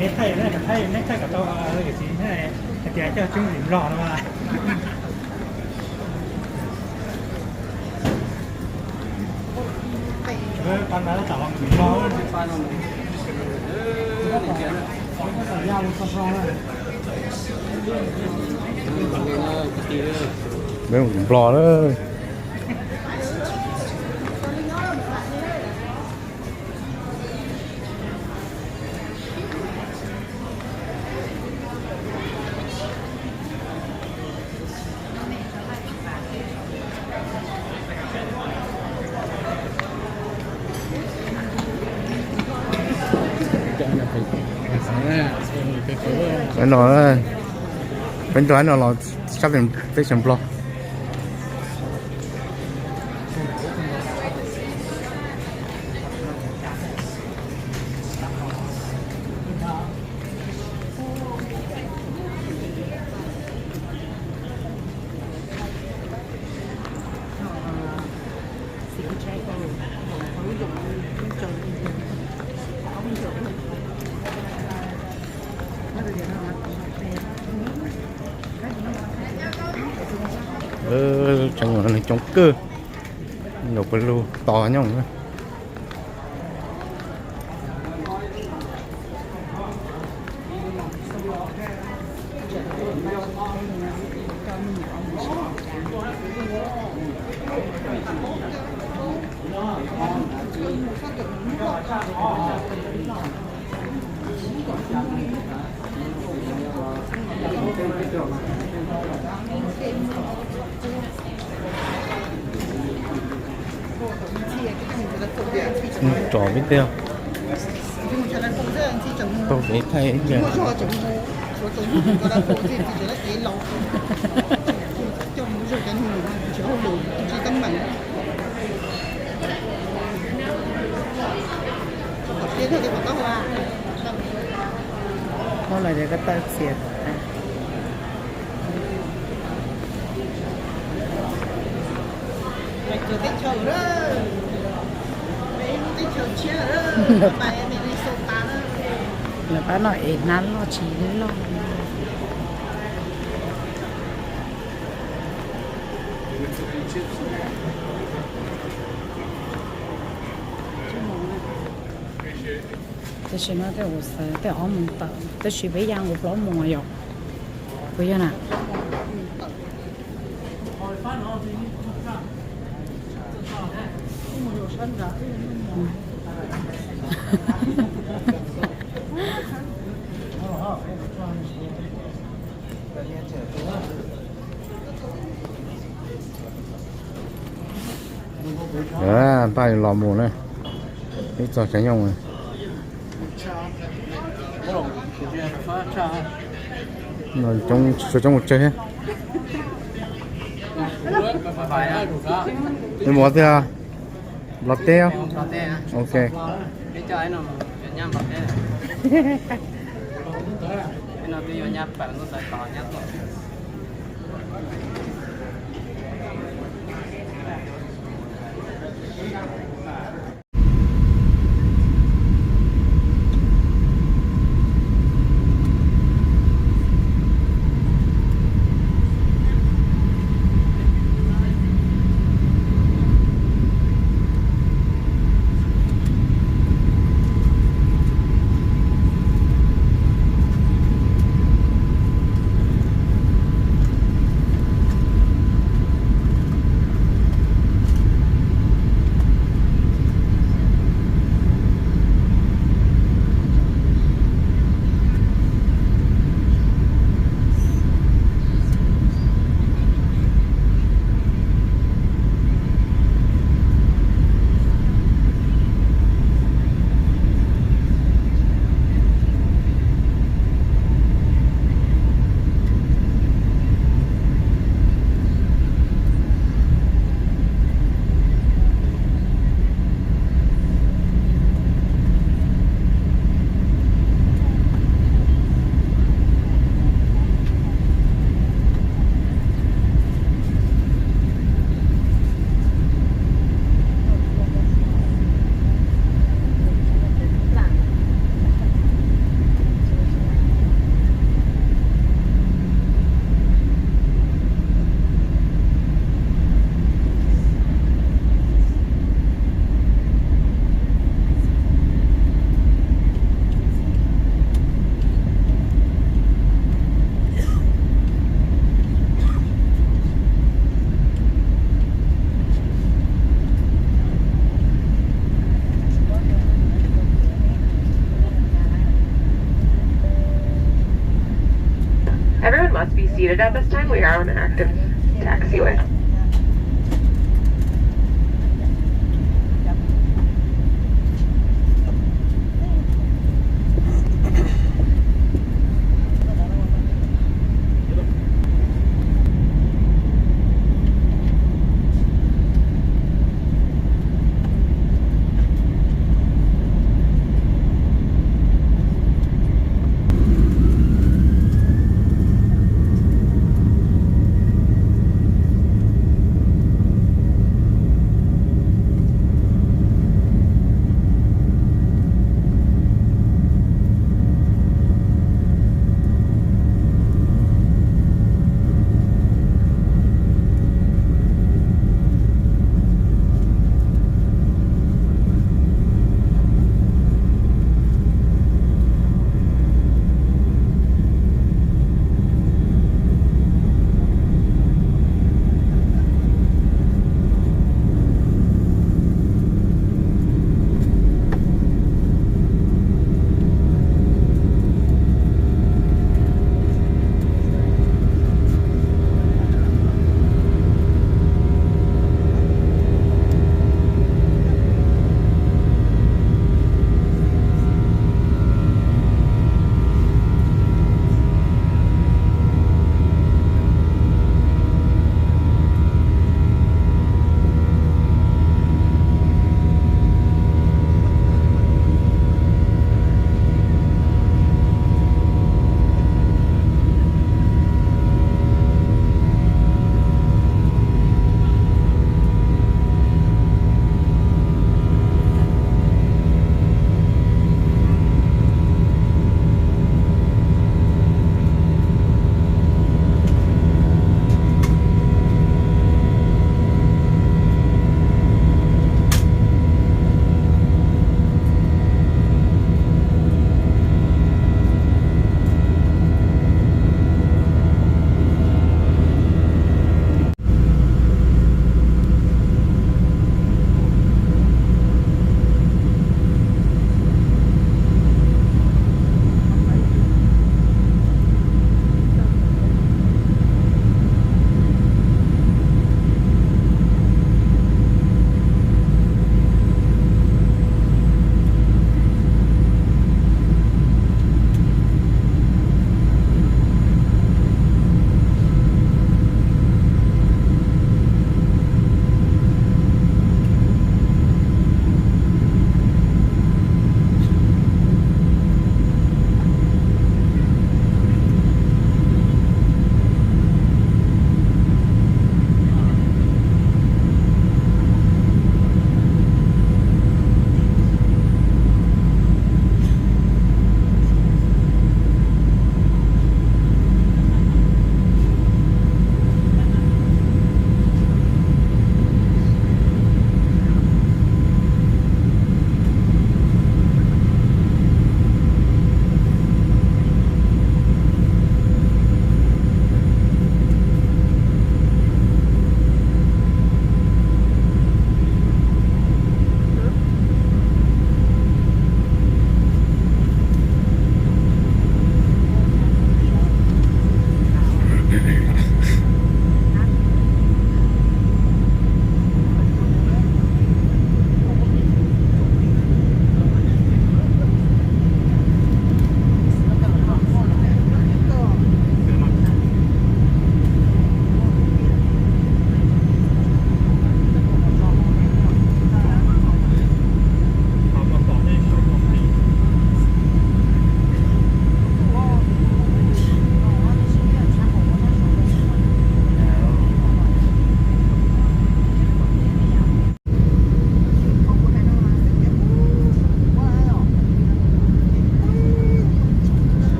Neb thaij, neb thaij kom tau, hais tias coj tsob nplog no. Nplog na. No, peb nrog no los sab peb xyoos Nplog. Tseem coob kawg, nkaus pawg lug tos nyob na. Tsom vib tej. Tau kev thaij ib pliag. Muab los ces koj tawm txias. Lawv pab no es hnab loj tsis loj. Tam sim no tej zaum xav tej ob moos tawm, tab sis peb ya nkaus plaub moos yom. Puas yog na? Npaj los mus na, ib txog tsav nyooj. Coob, coob mus tsawg thiab. Nws mus tiag, Nplog teb. Ok. Seated at this time, we are on an active taxiway.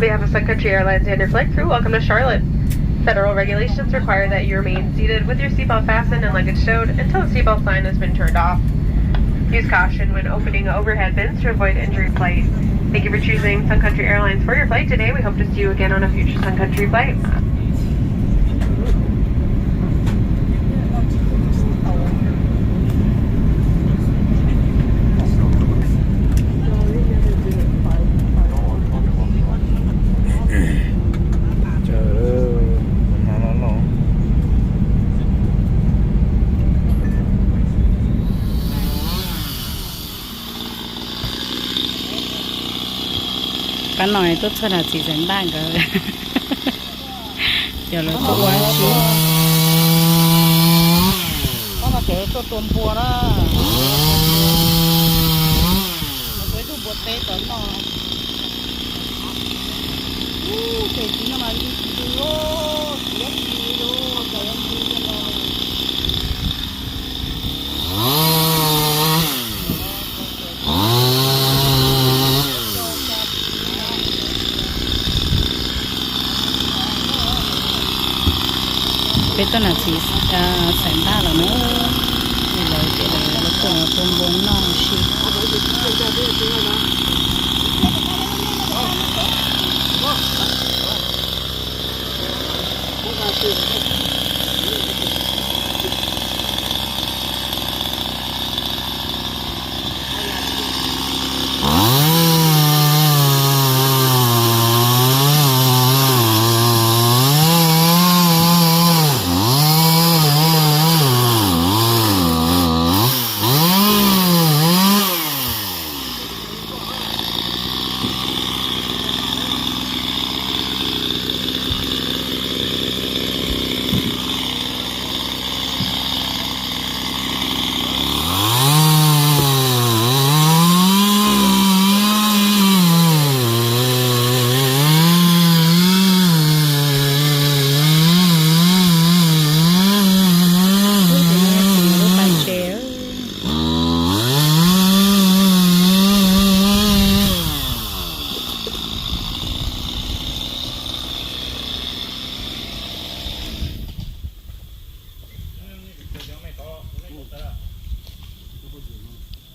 We have a Sun Country Airlines standard flight crew. Welcome to Charlotte. Federal regulations require that you remain seated with your seatbelt fastened and luggage stowed until the seatbelt sign has been turned off. Use caution when opening overhead bins to avoid injury flight. Thank you for choosing Sun Country Airlines for your flight today. We hope to see you again on a future Sun Country flight. Pab no tuaj txog nram txiv xeem Ntaj nkawd, yog lawv tuaj ua tsi. Tuaj tua npua na, tua ib tug npua teb tod no. Ub, ces txiv no mas ntws ntws, txiv ntws ntws no. Peb tuaj nram txiv xeem Ntaj lawm na, lawv ces lawv tuaj tua npua noj si.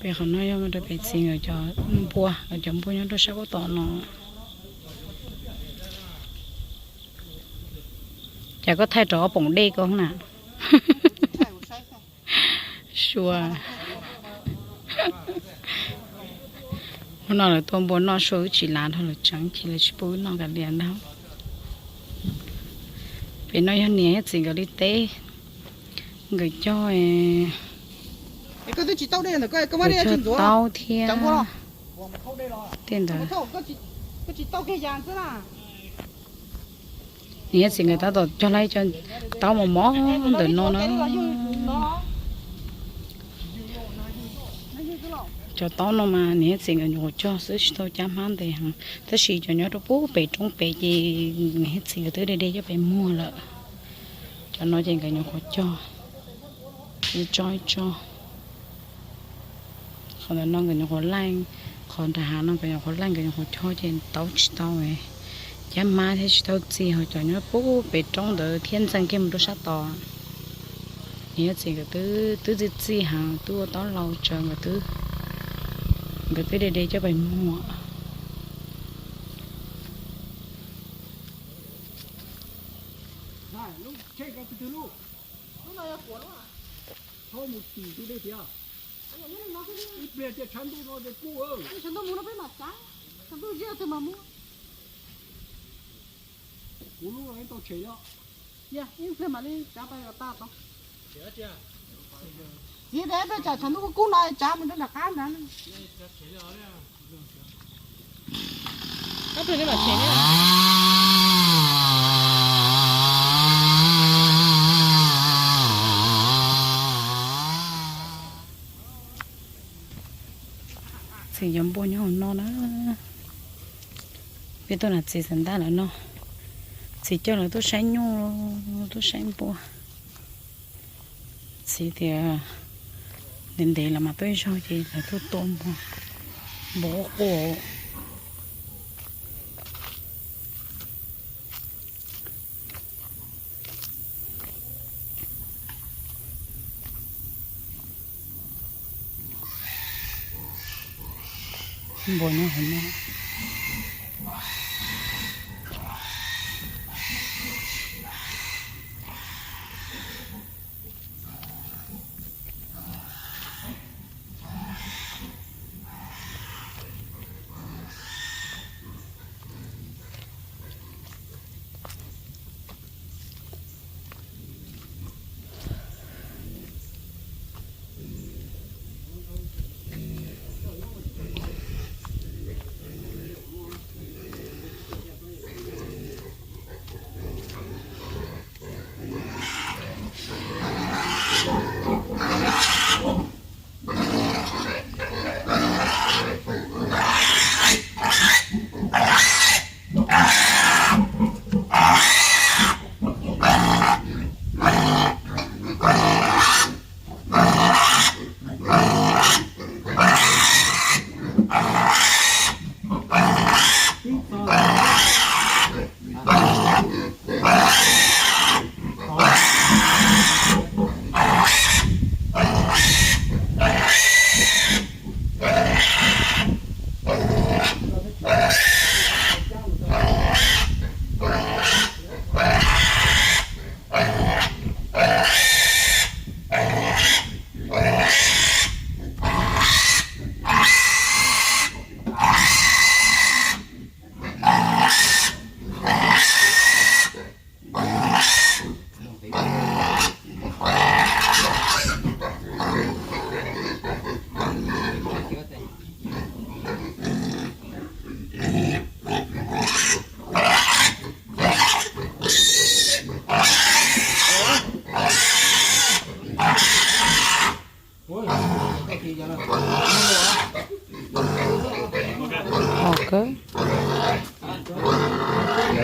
Pem qhov no yog mus rau pem txiv nkawd cov npua, nkawd cov npua nyob rau sab pab tom no. Cas koj thaij rau ob poom dej ko na? Sua. Hnub no lawv tua npua noj sua wb tsis lav dhau lawv tseem ces lawv tsis pub wb noj kav liam ntag. Pem no yog niam thiab txiv nkawd li teb, nkawd cog, cog taub thiab tej ntawd. Niam thiab txiv nkawd tab tom cog lawm cov taub mos mos ntawm no na. Cov taub no mas niam thiab txiv nkawd nyuam qhuav cog xwb, tsis tau cab hmab ntev heev, tab sis cov nyob rau pub pem roob pem ces niam thiab txiv nkawd twb de de coj pem muag lawm. Cov no ces nkawd nyuam qhuav cog ib tsob ib tsob. Qhov ntawm no nkawd nyuam qhuav laij, qhov nram hav no nkawd nyuam qhuav laij, nkawd nyuam qhuav cog ces taub tsis tau cab hmab thiab tsis tau txi, ho cov nyob pub pem roob ntawd thiab ntxeev kiag mus rau sab tod. Niam thiab txiv nkawd twb txi txi heev, twb ua taub laus tsawv, nkawd twb, nkawd twb de de coj pem muag. Txiv tias peb tsam tshav ntuj kub kub no tsav mus rau nram qab ntawd. Txiv cov npua nyob hauv no na. Peb tuaj nram txiv xeem Ntaj lawv no. Txiv coj lawv tuaj saib nyuj, tuaj saib npua. Txiv tias ntev ntev los mas tuaj ib zaug ces lawv tuaj tua npua, npua quaj quaj. Npua nyob hauv no.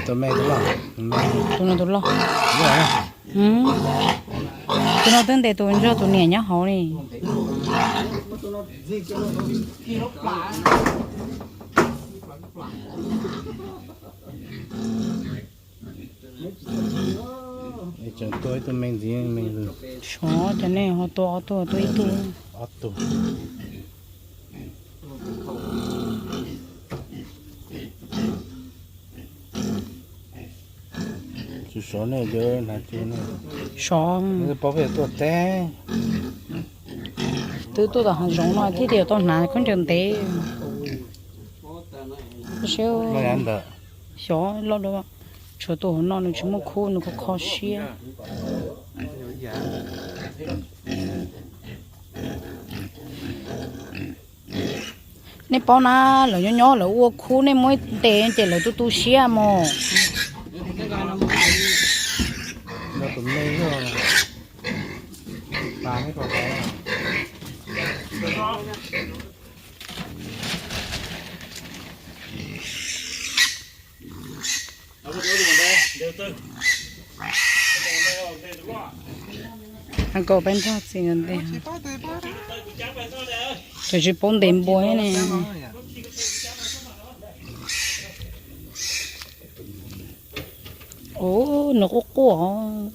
Tus me tus loj, tus no tus loj. Tus no twb ntes tus ntsog tus niam nyob hauv li. Tseem tua ib tug me ntxiv me. Xyov cas nej ho tua ob tug, tua ib tug. Ob tug. Tsis sov ne, yog hnav kiag ne. Sov. Pab peb tuaj teb. Twb tuaj tom hav zoov no thiaj tias tau hnav khaub ncaws ntev. Xyov, loj dua, tshuav tus hauv no nws tsis muaj khub, nws kho kho siab. Nej paub na, lawv nyob nyob lawv ua khub, nej muab ib tes ces lawv tu tu siab mos. Nkaus peb nrog txiv ntawd ntes, cov tsis paub ntes npua ne. Ub, nws quaj quaj.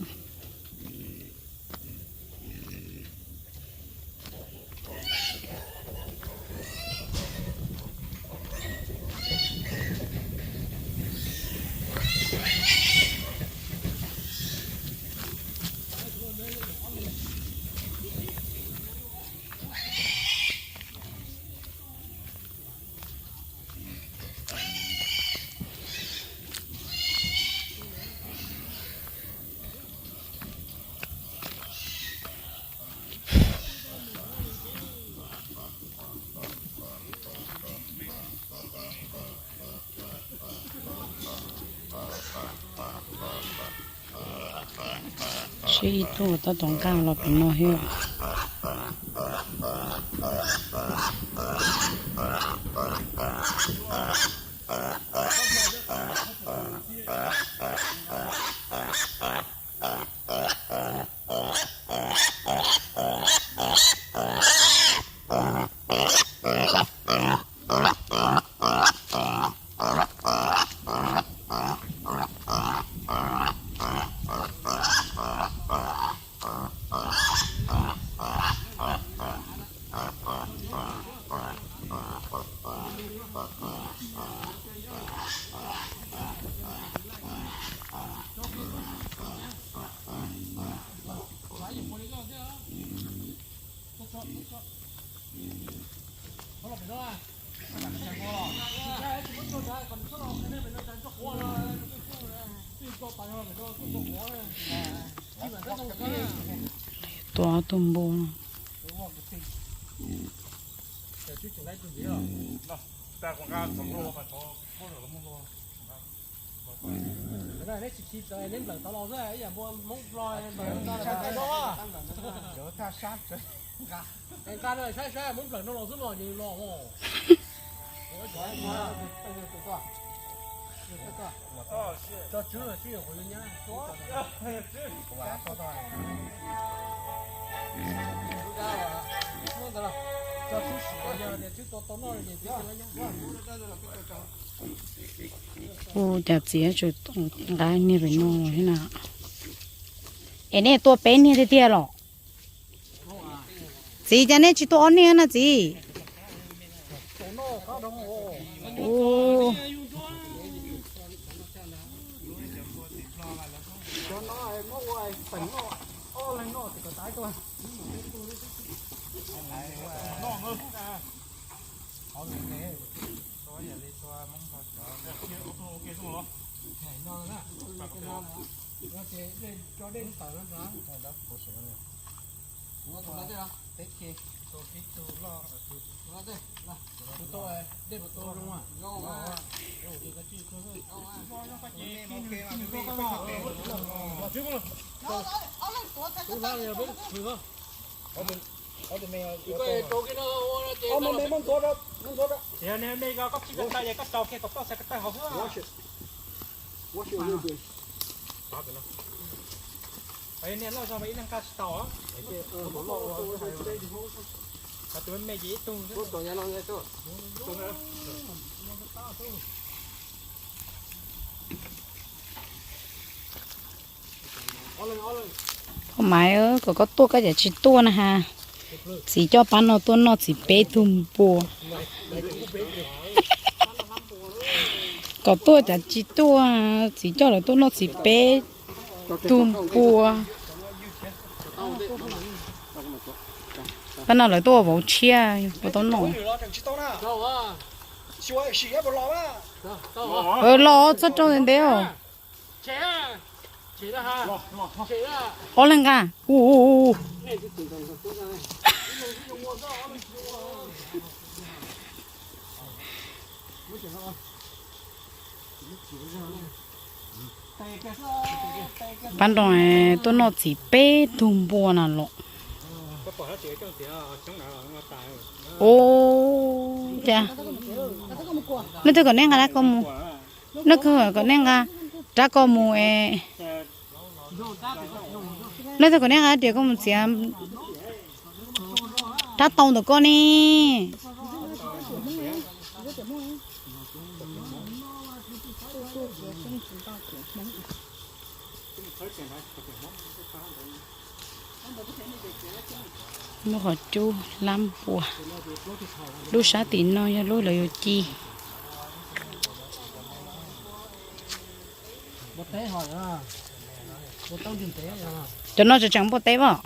Seb ib tug tab tom nqaj los pem no thiab. Tua tus npua no. Ua cas txiv tseem nqa niag pem no thiab na? Es nej tua peb niag tiag tiag los? Txiv, cas nej tsis tua ob niag na txiv? Maiv, kom koj tuaj koj cas tsis tuaj na ha. Txiv coj pab no tuaj noj txiv peb tug npua. Kom tuaj cas tsis tuaj, txiv coj lawv tuaj noj txiv peb tug npua. Pab no lawv tuaj ua vauv tshiab, ua tau noj. Los txog rau ntev os. Ob leeg nqa. Pab nrog tuaj noj txiv peb tug npua na los. Ua cas leej twg kom nej nqa rab koj mus? Leej twg kom nej nqa rab koj mus es leej twg kom nej nqa riam koj mus txiav rab taus ntawm koj ne? Lub qhov cub hlab npua, lub sab tim no yog lub lawv yuav ci. Cov no tseem npua teb os.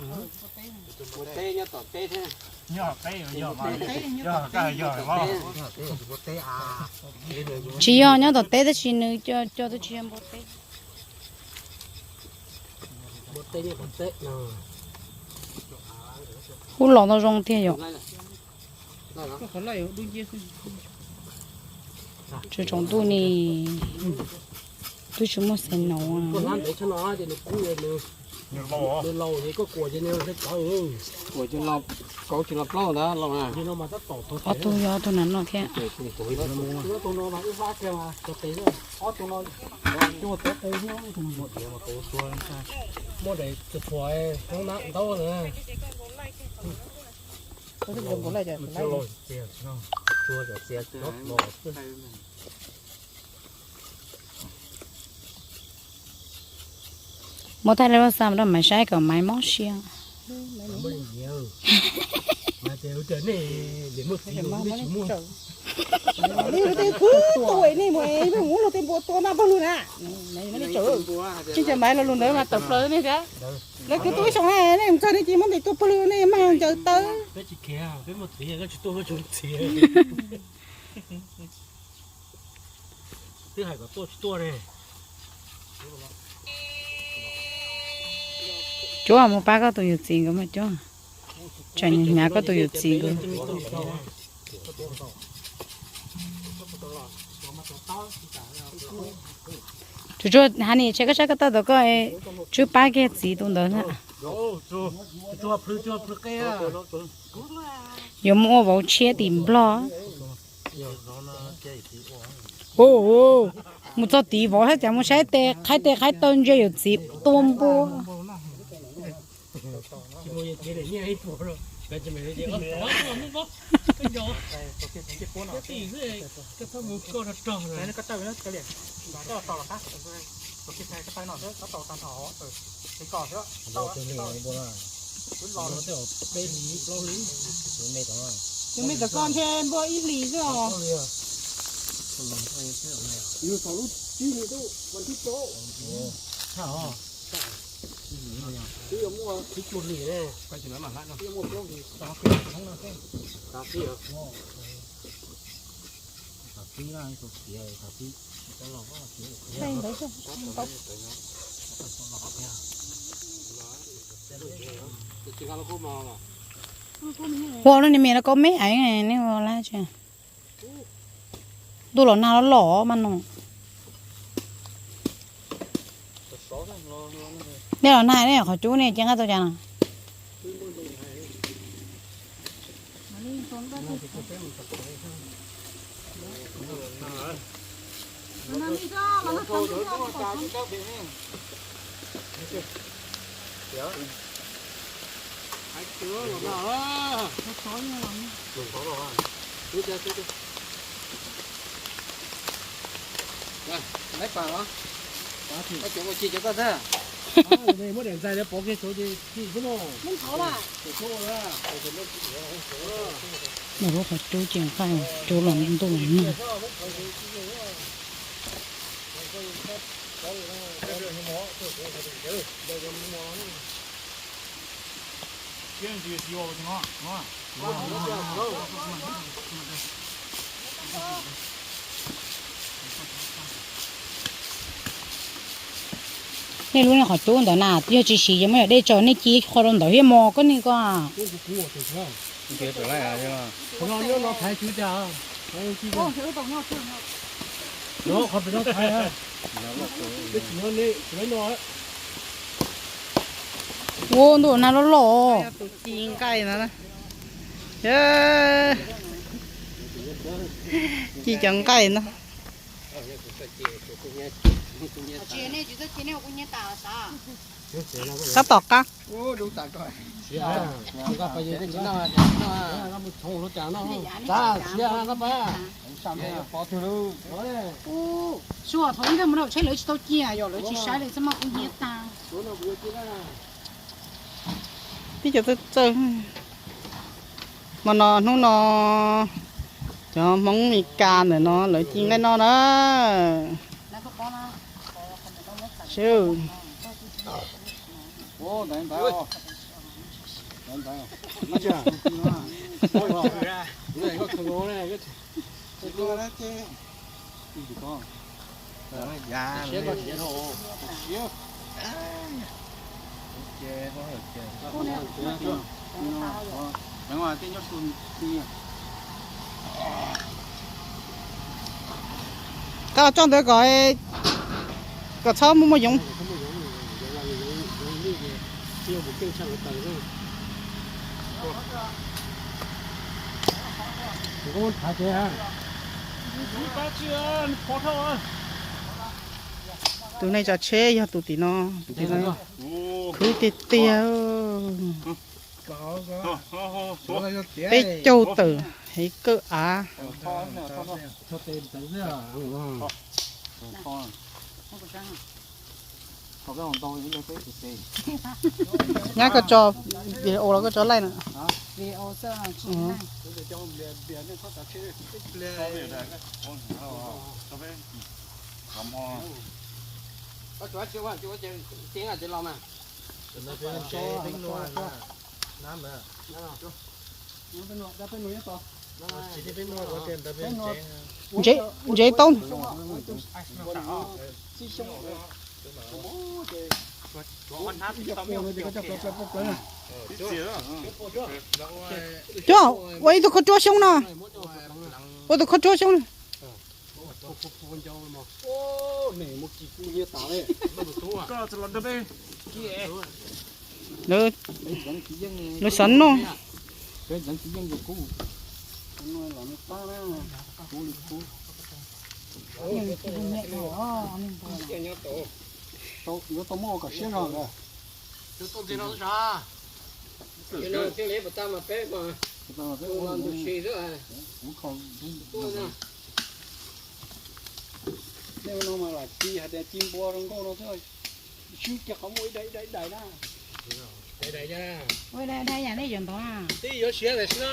Tsis yog nyob tom teb tab sis nws cov twb tsis yog npua teb. Kuj los tau zoo tiag yom. Tsoom ntuj ne, twb tsis muaj xeev no. Ob tug yog ob tug na no thiab. Muab thaij lub xa rau Maiv saib kom Maiv mob siab. Tsis nco Maiv lo lus ntawd mas tawm plaws nej thiab. Lawv kwv tuaj ib xyoos na, nej mus txog nej cia muab ntim tuaj pawg lug, nej mag ncaws tawb. Peb tsis khiav, peb muaj txiv, koj tsis tuaj koj tsis khiav. Twb hais kom tuaj tsis tuaj ne. Cuab mus pab koj tus yawm txiv nkawd mas cuab. Tsam hnyav koj tus yawm txiv nkawd. Tsuas tsuas hais nim tshe koj saib koj tawj tau koj tswb pab kiag txiv tus ntawd na. Yuav mus ua vauv tshiab tim Nplog. Mus txog tid vauv hab cas mus saib tes qhaib tes qhaib taw ntsia yawm txiv tua npua. Tus me tub koj ntshe npua ib hlis xwb os. Ua lub niag me no koj me aiv ne ua lab tsi. Ntuj los nag los los mas no. Nej los nag nej qhov cub nej cia nqaij tau cas no. Lub qhov cub ces nqaij cub los ntuj los nag. Nej lub niag qhov cub ntawd na, yog tsis siv ces muab yam dej tso, nej ci qho rau ntawd thiab mog koj niag ko. Ua ntuj nag loj loj. Ci nqaij no, ci cov nqaij no. Tab tom qab. Suav thaum ub ntawd mus nram tsheb lawv tsis tau cia yom, lawv tsis saib lawv txaj muag kuv hnyiab tag. Tib co txawj txawj. Hmo no hnub no cov Hmoob Mes Kas ntawm no lawv ci nqaij noj na. Seb. Koj tso ntawd kom, kom txhob muaj muaj yoov. Tus neeg tsav tsheb yog tus tim no, tus tim no khwb tiag tiag. Peb caug tawm hev kawj av. Nyab koj tso, video los koj tso laij na. Ntsev, ntsev tau. Cuab, ua ib tug khaub ruab xyoob no. Ua tus khaub ruab xyoob no. Lawv xav noj. Nej ua no mas lam ci hais tias ci npua zoo nkauj no xwb, swb kiag qhov muaj ib daim ib daim ib daim na. Ua ib daim ib daim yam nej yuav ntov na. Tib yuav siav tam sim no.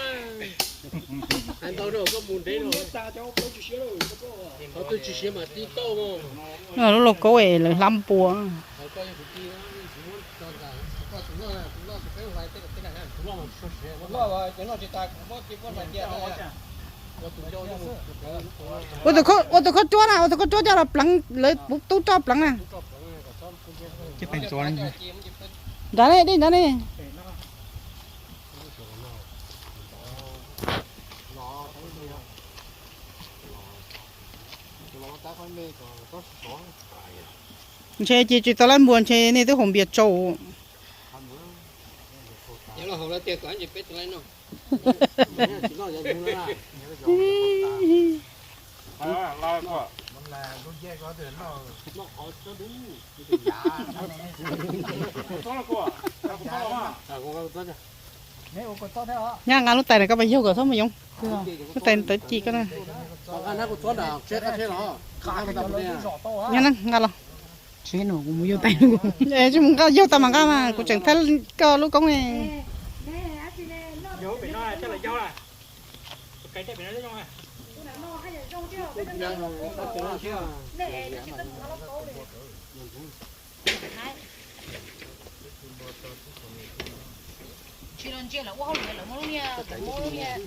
Hais ntau rau koj mus ntev rau. Tsis siav lawm, qhov twg tsis siav mas tib tauj. Lub lauj kaub es lawv hlab npua. Ua tus khaub ruab na, ua tus khaub ruab coj los pleev, lawv tub roj pleev na. Nrad ne, dej nrad ne. Ntshe ces tsis tau lab npua, ntshe nej twb haus npias tsau. Nyab, nqa lub tais na, koj pas yaug kom txhob mus yoov. Lub tais tawv ci koj na. Nyob na, nqa los. Tsis mus nqa, yaug tas mas nqa mas, kuv tseem thaij koj lub koob ne. Tsis los ntsia lawv ua hauj lwm, lawv muab lub niag, lawv muab lub niag,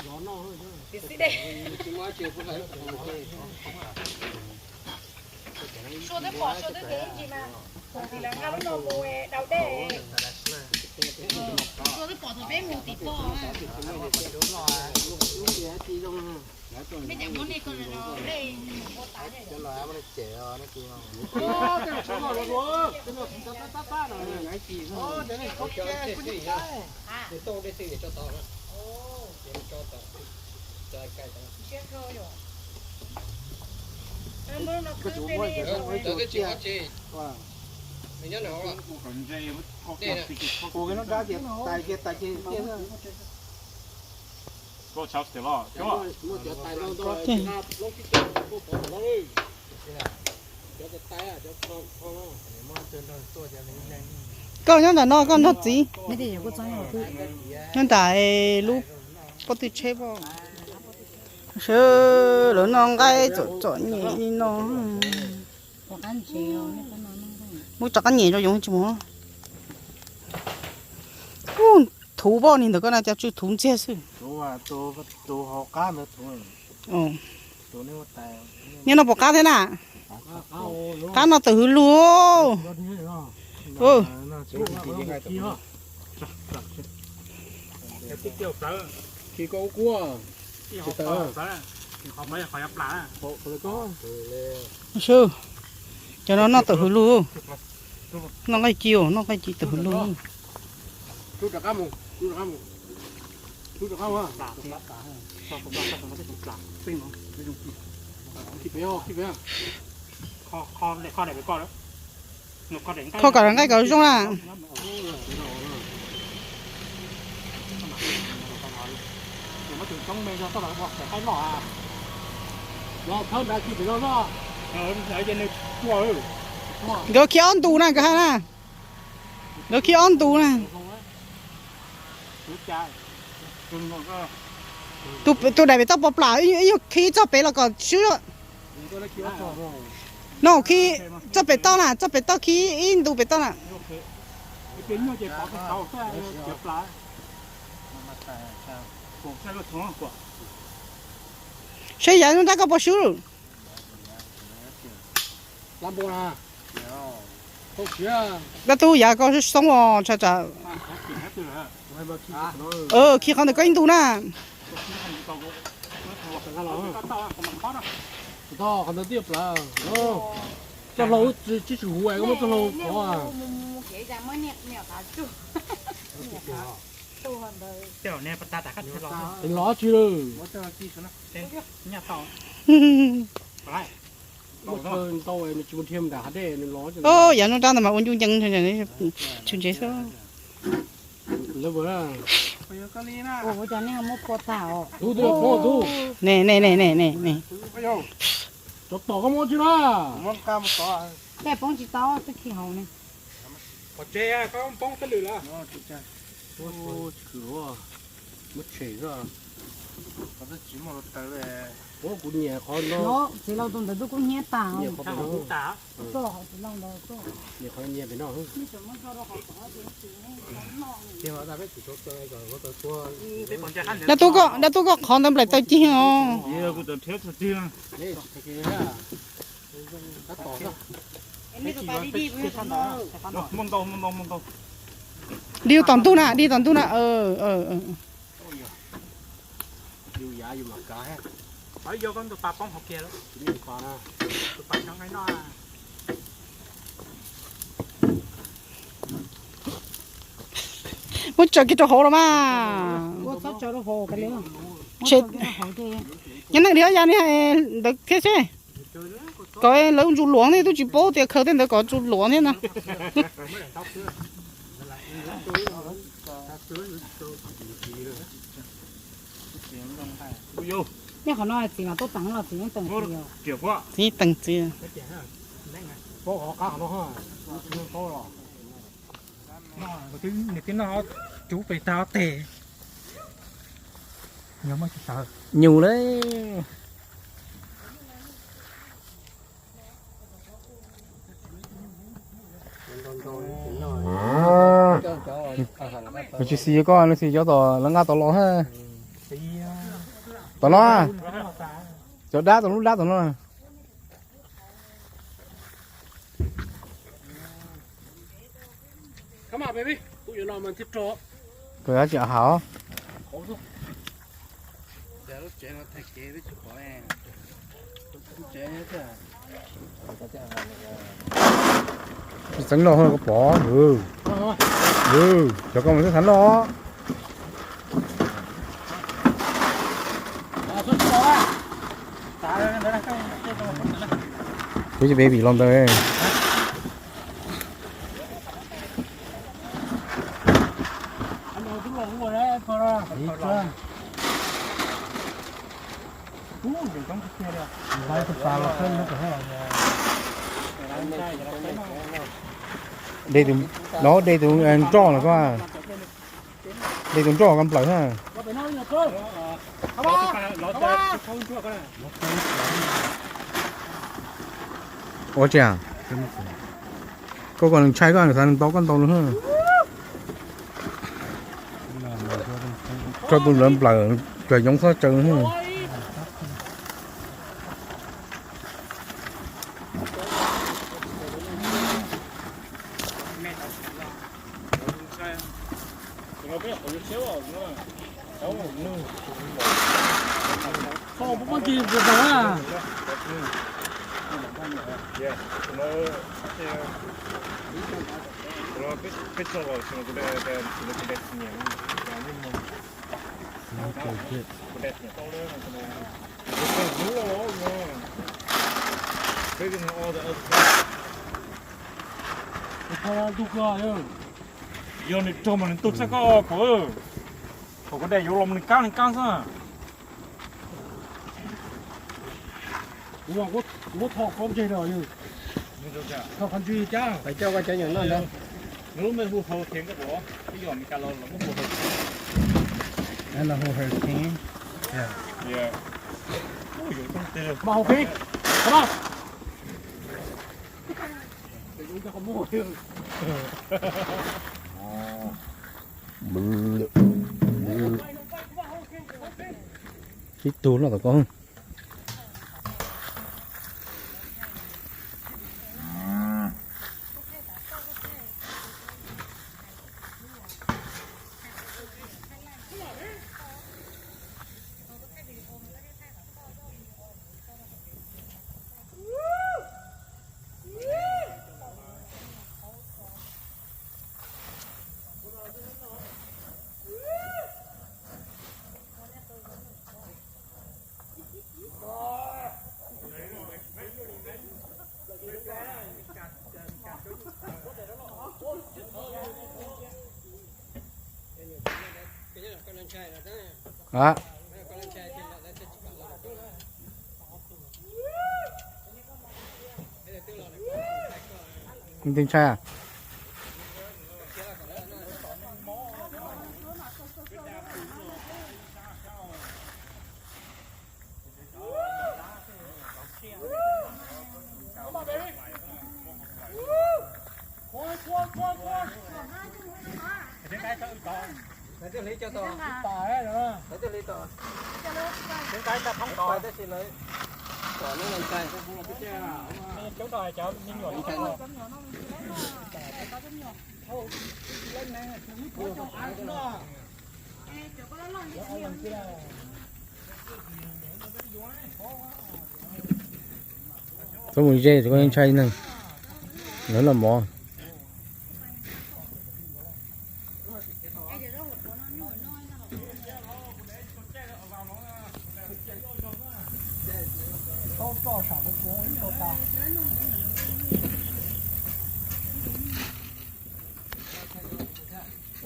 Sua twb pom, Sua twb tias ib ntsis mas, kuv tsis los nqa lub no mus daus dej. Sua twb pom thaum peb mus tim pog. Mej cov muab nej ko dej mus ua tas. Koj nyob ntawm no koj nrog txiv. Nyob ntawm lub pob tw tsheb pob. Sawv daws noj nqaij txom txom nyem li no. Muab rov qab nyem rau yoov tsis mus. Thuv poj niag ntawm koj na, cas tsw thuv ntxiag xwb. Nyob no puas qab thiab na? Qab no tawm hwv lug. Cov no noj tawm hwv lug. Noj nqaij ci, noj nqaij ci tawm hwv lug. Kho kom nqaij kom zoo na. Nkawd khi ob ntus na, nkawd hais na. Nkawd khi ob ntus na. Tus daim pem toj pov plam, ib nyuag khi txoj pem los kom swb. No khi txoj pem toj na, txoj pem toj khi ib ntus pem toj na. Saib yav nruab nrab koj puas swb lawm. Dab tub yav koj xoob os, tsam tsam. Khi qhov ntawm koj ib ntu na. Txoj hlua tsis tshwm huv, koj muab txoj hlua qhov. Lov tsis lawm. Yav nruab nrab ntawd mas ua ncuj ncees, tsis ntsev xwb. Ne ne ne ne ne ne. Cov tom koj muab tsis na. Tej poob tsis tau, twb khi hauv ne. Qhov tsev koj poob peb lwm lawm. Muab tshem xwb. Kuv nyiam qhov no. Txiv laus tus ntawd twb kub hnyiab tas. Nyiam qhov no. Nyiam pem no. Dab tub koj, dab tub koj qhov ntawd nplaim taw cig os. Dig tom ntug na, dig tom ntug na. Muab tsaws kiag rau hauv los mas. Nyob neej dhia ya ni ntawd thiab seb. Kom lawv ntsus luam thiab, twb tsis paub tias khaws tej ntawd kom ntsus luam thiab na. Nej qhov no txiv mas tuaj teev los txiv yeej teev txiv. Txiv teev txiv. Nws twb noj cub pes tag ob teg. Nyuj lawm. Nws tsis xis koj, nws xis cov tom lawv nqa tom los. Tom no, cov dab tom lub dab tom no. Koj tsis haus. Tsis txeeb loj koj pov. Cov koj mus xeeb xav loj. Kuv cov baby los ntawd. De tus, no de tus nroj los koj. De tus nroj koj nplawm na. Ua tsi, koj kom nws ntshai koj, nws xav nws ntaus koj ntaus nws. Tso tus lawv nplawm cov yoov txhob tsaws. Yog nws raug mas nws tuag tshaj koj, Kaum. Thaum koj dai yuav los mus nws kaab nws kaab xwb. Kuv muab thom koob tseg no yog, thom qhov ntswg cas. Pais coj koj cov nyuam noj ntawd. Nws lub npe hu Hurricane koj pom, twb yog Amelikas los los muab hu Hurricane. Hu Hurricane. Mas Hurricane. Qhov no. Tus yus coj qhov muag. Ib tug loj tom ko. Ntshai a? Txhob mus ze, txhob ntshai neeg. Lawv los mov.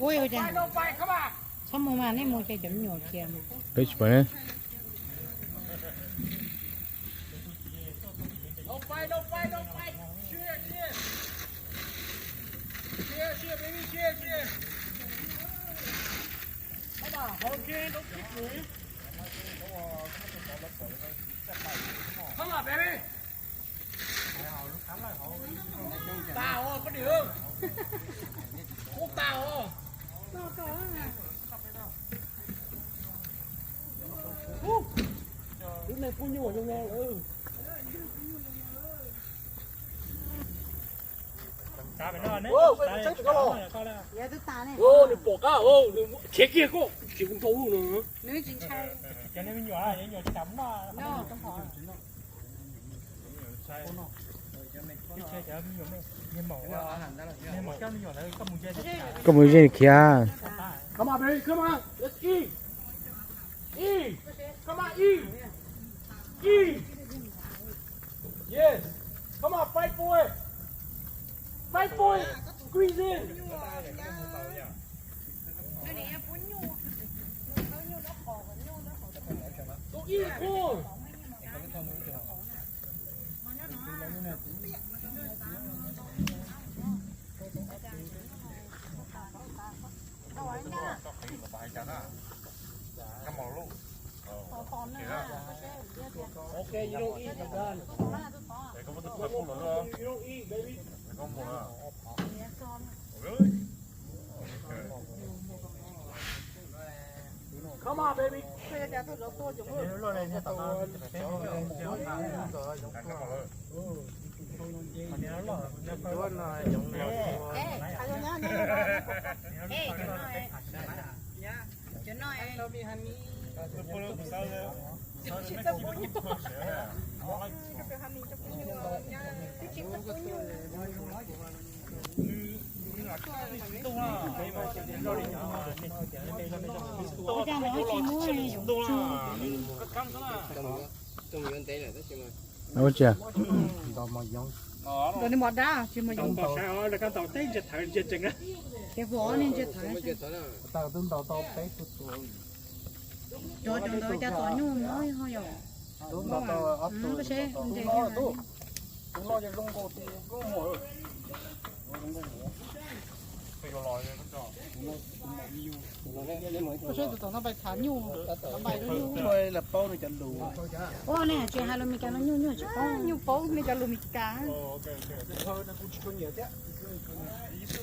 Ua cas txhob mus mas nej mus ces cov me nyuam khiav. Peb tsis pom ne. Nws pom qab, nws khiav kiag koj, khiav kuv nrau lub no. Koj mus ze khiav. Come on, baby, come on. Let's eat. Eat. Come on, eat. Eat. Yes. Come on, fight for it. Fight for it. Squeeze in. Go eat corn. Okay, you don't eat, you don't eat, baby. Come on, baby. Ua cas lawv tsis muab yoov tso? Ua cas? Ntawm nws mos dab tsis muaj yoov. Ces vov ne ntsia thawv. Cov cov ntawd cas tom nyuj mob ho yom? Koj seb ntses. Koj seb tus tom no pais thav nyuj, pais lub nyuj. Ua nej hais tsis hais lus Meskas no nyuj nyuj tsis paub. Nyuj paub nej cov lus Meskas.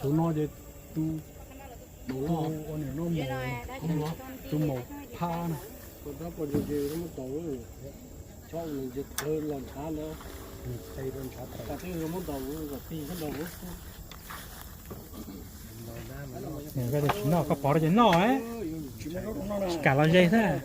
Tus no ces tus, tus ua niam no, tus maum phaj na. Tsis noj, koj pov rau ces noj, tsis kam los ze thiab.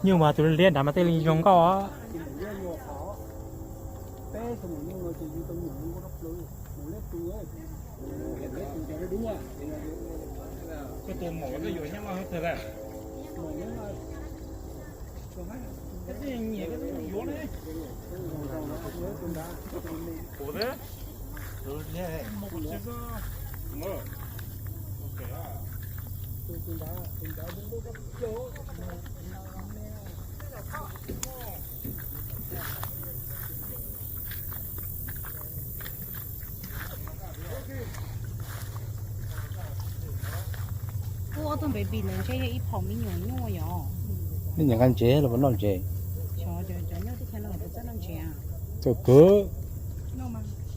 Nyuj mas tus liab nrad mas tej li zoo nkauj. Ua ob tug baby ntawd ntshe yog ib phaum me nyuam nyuj yom. Nej nyiam nqa ntsev los puas noj ntsev? Txawm kawg,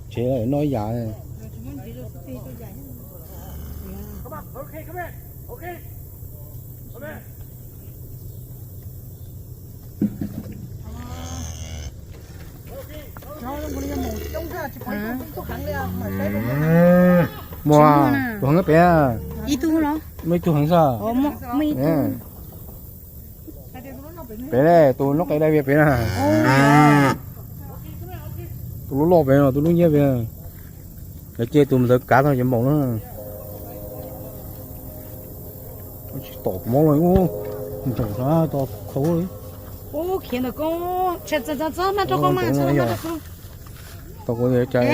ntsev noj ib yam. Muaj tus heev pem. Ib tug los? Muaj ib tug heev xwb. Pem ne, tus noob qes dai vias pem na. Tus lub loj pem no, tus lub nyiab pem. Lawv cia tus ntawd kav tau ces npaum na. Tsis tom mob los ub, nteem to khau li. Ub, khiav ntawm koj, txhob txhob txhob maj rau koj mas, txhob maj rau koj. Tau kuv cas,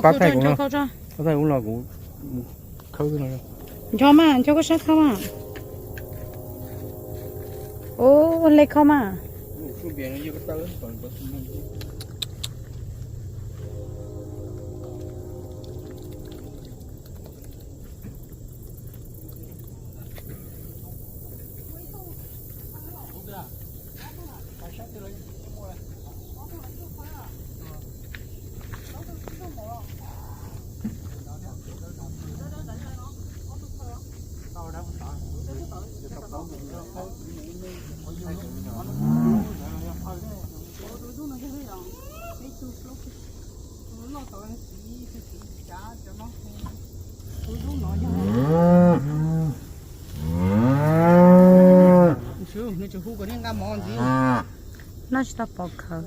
pab thaij kuv no, pab thaij kuv los kuv khawb no. Nco mas, nco koj sab thawj mas. Ub, hle kho mas. Nws tsis hu kom nej nqa mov ntxiv. Noj tsis tau pov khawv.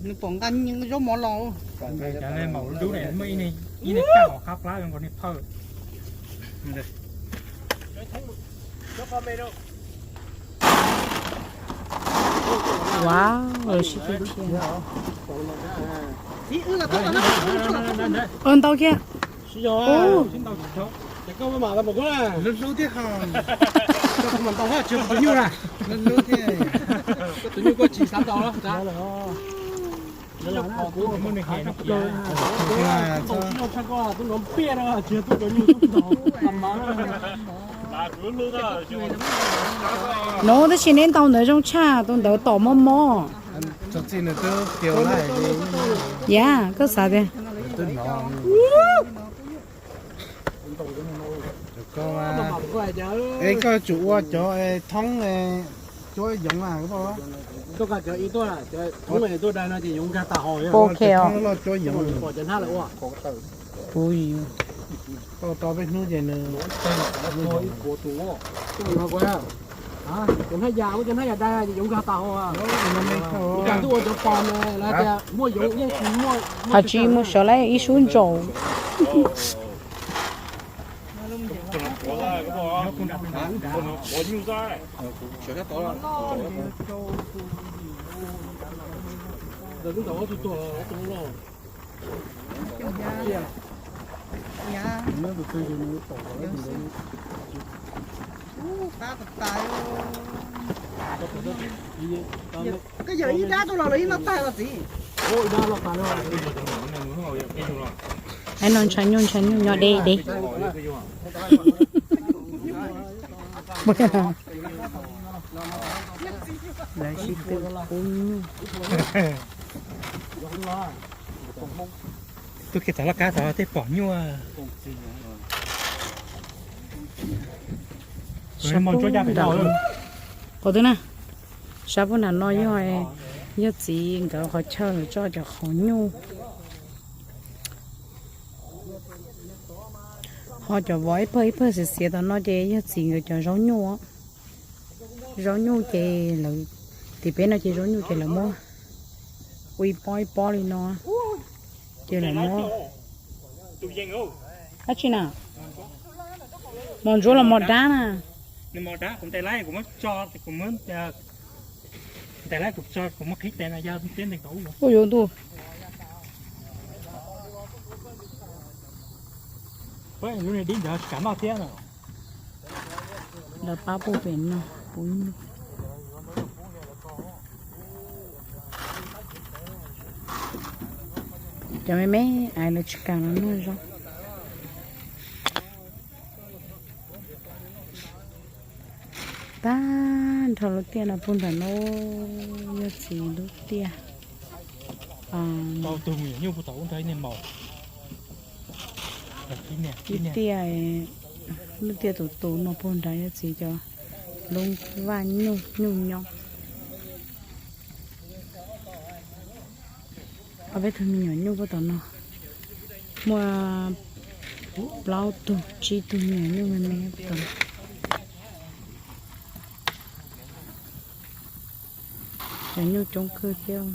Nws pom nqa zaub mov los. Cov maum dub ne muaj ib niag caj hauv qab plab zoo nkaus niag phawj. Wow, sib tw thiab. Ntau kiag. Hlub hlub thiab, tus nyuj na. Hlub hlub thiab. Tus nyuj koj tsis xav ntaus los. No tab sis neb ntaus ntawd zoo tshaj, tus ntawd tom mob mob. Yam koj xav tias. Es koj tsum ua cov thoob, Cuab yoov a, tuaj cov ib tuaj, cov thoob tuaj dai no ces yoov nkag tas hos. Ok os. Pom cov hnab lawm ua. Kuv tau peb hnub ces nws, cov hnab yas, muab cov hnab yas dai ces yoov nkag tas hos. Twb ua cov pos na, lawv tias muaj yoov yeej tsis muaj. Hos tsis mus sawv lawm ib sub ntsaum. Koj yawm ib dab tuaj los lawv yeej noj tag los txiv. Ai no ntshai nyuj ntshai nyuj nyob deb deb. Lawv sib tw pub nyuj. Tuaj kiag txog laj kab tod tej pom nyuj. Sab puag nram, qhov twg na, sab puag nram no yog, yog txiv nkawd qhov chaw lawv tso cov qhov nyuj. Ho cov vov ib pawg ib pawg xiav xiav tom no ces yog txiv nkawd cov zaub nyuj. Zaub nyuj ces lawv, tim peb no ces zaub nyuj ces lawv muab ua ib pob ib pob li no, ces lawv muab, dab tsi na, mos ntsuab los mos dab na. Ua yuav ntuj. Lub niag dib ntawd tsis kam noj thiab no. Lawv pab puag pem no puv nyuj. Cov me me es lawv tsis kam los noj zaub. Tag nrho lub tiaj no puag nram no yog txiv lub tiaj. Ib tiaj, lub tiaj tus tus no puag nrad yog txiv cov lub vaj nyuj nyuj nyob. Ob peb tug me nyuam nyuj puag tom no, muaj plaub tug tsib tug me nyuam nyuj me me puag tom no. Cov nyuj coob kawg thiab.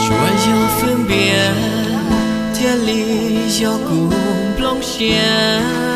Tsuas yog fwj npias thiaj li yog kuv nplooj siab.